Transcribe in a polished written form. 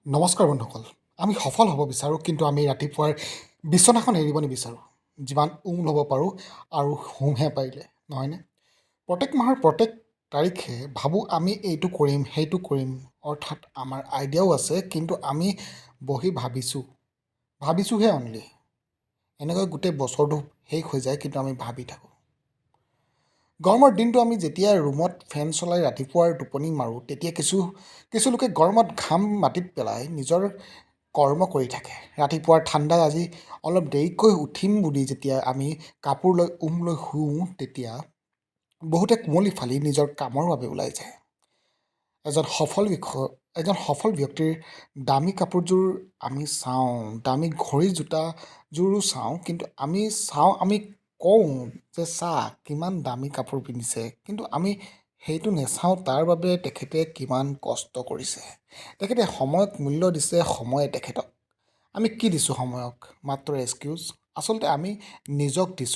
নমস্কাৰ বন্ধুসকল, আমি সফল হ'ব বিচাৰোঁ, কিন্তু আমি ৰাতিপুৱাৰ বিচনাখন এৰিব নিবিচাৰোঁ। যিমান উম ল'ব পাৰোঁ আৰু শুমহে পাৰিলে, নহয়নে? প্ৰত্যেক মাহৰ প্ৰত্যেক তাৰিখে ভাবোঁ আমি এইটো কৰিম, সেইটো কৰিম, অৰ্থাৎ আমাৰ আইডিয়াও আছে, কিন্তু আমি বহি ভাবিছোঁ, ভাবিছোঁহে অনলি। এনেকৈ গোটেই বছৰটো শেষ হৈ যায়, কিন্তু আমি ভাবি থাকোঁ। গৰমৰ দিনটো আমি যেতিয়া ৰুমত ফেন চলাই ৰাতিপুৱাৰ টোপনি মাৰোঁ, তেতিয়া কিছু কিছু লোকে গৰমত ঘাম মাটিত পেলাই নিজৰ কৰ্ম কৰি থাকে। ৰাতিপুৱাৰ ঠাণ্ডা আজি অলপ দেৰিকৈ উঠিম বুলি যেতিয়া আমি কাপোৰ লৈ উম লৈ শুওঁ, তেতিয়া বহুতে কুঁৱলী ফালি নিজৰ কামৰ বাবে ওলাই যায়। এজন সফল ব্যক্তিৰ দামী কাপোৰযোৰ আমি চাওঁ, দামী ঘড়ী জোতাযোৰো চাওঁ, কিন্তু আমি চাওঁ, আমি কওঁ যে চা কিমান দামী কাপোৰ পিন্ধিছে, কিন্তু আমি সেইটো নেচাওঁ তাৰ বাবে তেখেতে কিমান কষ্ট কৰিছে। তেখেতে সময়ক মূল্য দিছে, সময়ে তেখেতক। আমি কি দিছোঁ সময়ক? মাত্ৰ এক্সকিউজ। আচলতে আমি নিজক দিছোঁ।